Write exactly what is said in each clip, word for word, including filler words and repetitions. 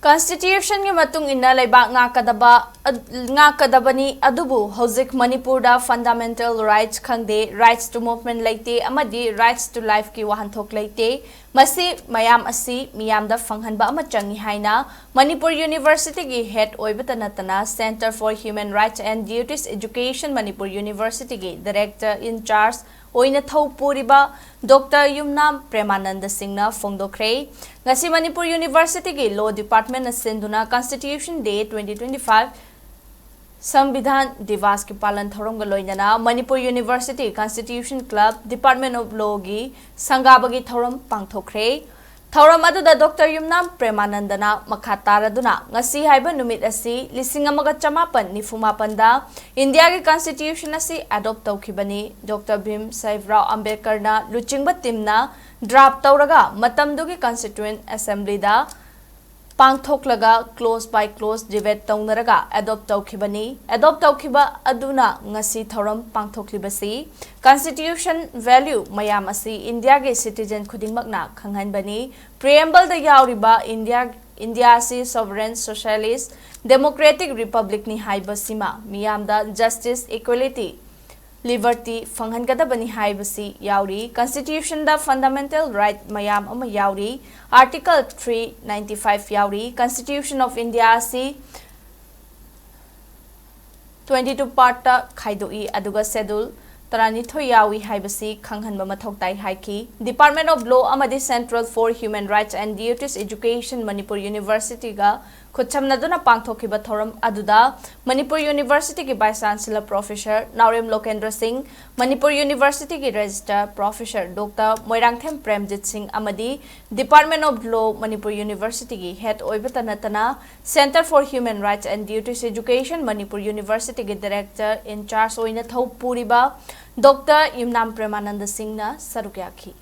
Constitutionꯒꯤ ꯃꯇꯨꯡ ꯏꯟꯅ ꯂꯩꯕꯥꯛ ꯉꯥꯛꯀꯗꯕ, ꯉꯥꯛꯀꯗꯕꯅꯤ, ꯑꯗꯨꯕꯨ ꯍꯧꯖꯤꯛ ꯃꯅꯤꯄꯨꯔꯗ fundamental rights ꯈꯪꯗꯦ, rights to movement ꯂꯩꯇꯦ ꯑꯃꯗꯤ rights to lifeꯀꯤ ꯋꯥꯍꯟꯊꯣꯛ ꯂꯩꯇꯦ꯫ ꯃꯁꯤ ꯃꯌꯥꯝ ꯑꯁꯤ ꯃꯤꯌꯥꯝꯗ ꯐꯪꯍꯟꯕ ꯑꯃ ꯆꯪꯏ ꯍꯥꯏꯅ ꯃꯅꯤꯄꯨꯔ Universityꯒꯤ head ꯑꯣꯏꯕꯇ ꯅꯠꯇꯅ Centre for Human Rights and Duties Education Manipur Universityꯒꯤ director in charge ꯑꯣꯏꯅ ꯊꯧ ꯄꯨꯔꯤꯕ Doctor ꯌꯨꯝꯅꯥꯝ ꯄ꯭ꯔꯦꯃꯥꯅꯟꯗ ꯁꯤꯡꯅ ꯐꯣꯡꯗꯣꯛꯈ꯭ꯔꯦ꯫ ꯉꯁꯤ ꯃꯅꯤꯄꯨꯔ Universityꯒꯤ Law Departmentꯅ ꯁꯤꯟꯗꯨꯅ Constitution Day twenty twenty-five ꯁꯪꯕꯤꯙꯥꯟ ꯗꯤꯕꯥꯁꯀꯤ ꯄꯥꯂꯟ ꯊꯧꯔꯝꯒ ꯂꯣꯏꯅꯅ Manipur University Constitution Club Department of Lawꯒꯤ ꯁꯪꯒꯥꯕꯒꯤ ꯊꯧꯔꯝ ꯄꯥꯡꯊꯣꯛꯈ꯭ꯔꯦ꯫ ꯊꯧꯔꯝ ꯑꯗꯨꯗ Doctor ꯌꯨꯝꯅꯥꯝ ꯄ꯭ꯔꯦꯃꯥꯅꯟꯗꯅ ꯃꯈꯥ ꯇꯥꯔꯗꯨꯅ ꯉꯁꯤ ꯍꯥꯏꯕ ꯅꯨꯃꯤꯠ ꯑꯁꯤ ꯂꯤꯁꯤꯡ ꯑꯃꯒ ꯆꯃꯥꯄꯟ ꯅꯤꯐꯨ ꯃꯥꯄꯟꯗ ꯏꯟꯗꯤꯌꯥꯒꯤ Constitution ꯑꯁꯤ adopt ꯇꯧꯈꯤꯕꯅꯤ꯫ Doctor ꯚꯤꯝ ꯁꯥꯍꯤꯕꯔꯥꯎ ꯑꯝꯕꯦꯗꯀꯔꯅ ꯂꯨꯆꯤꯡꯕ teamꯅ draft ꯇꯧꯔꯒ ꯃꯇꯝꯗꯨꯒꯤ Constituent Assemblyꯗ ꯄꯥꯡꯊꯣꯛꯂꯒ clause by clause debate ꯇꯧꯅꯔꯒ adopt ꯇꯧꯈꯤꯕꯅꯤ꯫ Adopt ꯇꯧꯈꯤꯕ ꯑꯗꯨꯅ ꯉꯁꯤ ꯊꯧꯔꯝ ꯄꯥꯡꯊꯣꯛꯂꯤꯕꯁꯤ Constitution value ꯃꯌꯥꯝ ꯑꯁꯤ ꯏꯟꯗꯤꯌꯥꯒꯤ citizen ꯈꯨꯗꯤꯡꯃꯛꯅ ꯈꯪꯍꯟꯕꯅꯤ꯫ Preambleꯗ ꯌꯥꯎꯔꯤꯕ ꯏꯟꯗꯤꯌꯥ, ꯏꯟꯗꯤꯌꯥ ꯑꯁꯤ sovereign, socialist, democratic republicꯅꯤ ꯍꯥꯏꯕꯁꯤꯃ ꯃꯤꯌꯥꯝꯗ justice, equality, liberty ꯐꯪꯍꯟꯒꯗꯕꯅꯤ ꯍꯥꯏꯕꯁꯤ ꯌꯥꯎꯔꯤ꯫ Constitutionꯗ fundamental right ꯃꯌꯥꯝ ꯑꯃ ꯌꯥꯎꯔꯤ꯫ Article three ninety-five ꯌꯥꯎꯔꯤ꯫ Constitution of India ꯑꯁꯤ twenty-two partꯇ ꯈꯥꯏꯗꯣꯛꯏ, ꯑꯗꯨꯒ schedule ꯇꯔꯥꯅꯤꯊꯣꯏ ꯌꯥꯎꯏ ꯍꯥꯏꯕꯁꯤ ꯈꯪꯍꯟꯕ ꯃꯊꯧ ꯇꯥꯏ ꯍꯥꯏꯈꯤ꯫ Department of Law ꯑꯃꯗꯤ Centre for Human Rights and Duties Education Manipur Universityꯒ ꯈꯨꯠꯁꯝꯅꯗꯨꯅ ꯄꯥꯡꯊꯣꯛꯈꯤꯕ ꯊꯧꯔꯝ ꯑꯗꯨꯗ ꯃꯅꯤꯄꯨꯔ Universityꯒꯤ Vice Chancellor Professor ꯅꯥꯎꯔꯦꯝ ꯂꯣꯀꯦꯟꯗ꯭ꯔ ꯁꯤꯡ, Manipur Universityꯒꯤ Registrar Professor Doctor Moirangthem Premjit ꯁꯤꯡ ꯑꯃꯗꯤ Department of Law Manipur Universityꯒꯤ head ꯑꯣꯏꯕꯇ ꯅꯠꯇꯅ Centre for Human Rights and Duties Education Manipur Universityꯒꯤ director in charge ꯑꯣꯏꯅ ꯊꯧ ꯄꯨꯔꯤꯕ Doctor ꯌꯨꯝꯅꯥꯝ ꯄ꯭ꯔꯦꯃꯥꯅꯟꯗ ꯁꯤꯡꯅ ꯁꯔꯨꯛ ꯌꯥꯈꯤ꯫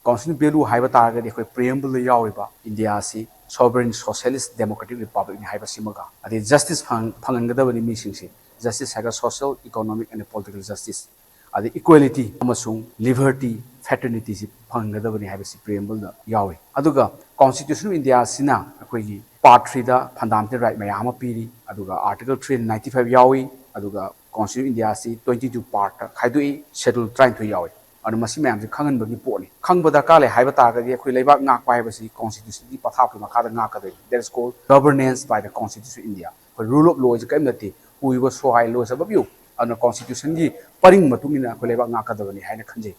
Constitutional value ꯍꯥꯏꯕ ꯇꯥꯔꯒꯗꯤ ꯑꯩꯈꯣꯏ preambleꯗ ꯌꯥꯎꯔꯤꯕ ꯏꯟꯗꯤꯌꯥ ꯑꯁꯤ sovereign, socialist, democratic republicꯅꯤ ꯍꯥꯏꯕꯁꯤꯃꯒ, ꯑꯗꯩ justice ꯐꯪ-, ꯐꯪꯍꯟꯒꯗꯕꯅꯤ ꯃꯤꯁꯤꯡꯁꯤ꯫ Justice ꯍꯥꯏꯔꯒ social, economic and political justice, ꯑꯗꯩ equality ꯑꯃꯁꯨꯡ liberty, ꯐ꯭ꯔꯦꯇꯔꯅꯤꯇꯤꯁꯤ ꯐꯪꯒꯗꯕꯅꯤ ꯍꯥꯏꯕꯁꯤ ꯄ꯭ꯔꯤꯑꯦꯝꯕꯜꯗ ꯌꯥꯎꯏ꯫ ꯑꯗꯨꯒ Constitution of India ꯑꯁꯤꯅ ꯑꯩꯈꯣꯏꯒꯤ Part three ꯗ ꯐꯟꯗꯥꯃꯦꯟꯇꯦꯜ ꯔꯥꯏꯠ ꯃꯌꯥꯝ ꯑꯃ ꯄꯤꯔꯤ꯫ ꯑꯗꯨꯒ Article three ninety five ꯌꯥꯎꯏ꯫ ꯑꯗꯨꯒ Constitution of India ꯑꯁꯤ twenty two part ꯈꯥꯏꯗꯣꯛꯏ, ꯁꯦꯗꯨꯜ ꯇꯔꯥꯅꯤꯊꯣꯏ ꯌꯥꯎꯏ꯫ ꯑꯗꯨꯅ ꯃꯁꯤ ꯃꯌꯥꯝꯁꯤ ꯈꯪꯍꯟꯕꯒꯤ ꯄꯣꯠꯅꯤ꯫ ꯈꯪꯕ ꯗꯔꯀꯥꯔ ꯂꯩ ꯍꯥꯏꯕ ꯇꯥꯔꯒꯗꯤ ꯑꯩꯈꯣꯏ ꯂꯩꯕꯥꯛ ꯉꯥꯛꯄ ꯍꯥꯏꯕꯁꯤ Constitution ꯒꯤ ꯄꯊꯥꯞꯀꯤ ꯃꯈꯥꯗ ꯉꯥꯛꯀꯗꯣꯏꯅꯤ꯫ That is called governance by the Constitution of India꯫ ꯑꯩꯈꯣꯏ rule of law ꯁꯤ ꯀꯔꯤꯝ ꯅꯠꯇꯦ꯫ Who you go so high laws above you꯫ ꯑꯗꯨꯅ Constitution ꯒꯤ ꯄꯔꯤꯡ ꯃꯇꯨꯡ ꯏꯟꯅ ꯑꯩꯈꯣꯏ ꯂꯩꯕꯥꯛ ꯉꯥꯛꯀꯗꯕꯅꯤ ꯍꯥꯏꯅ ꯈꯟꯖꯩ꯫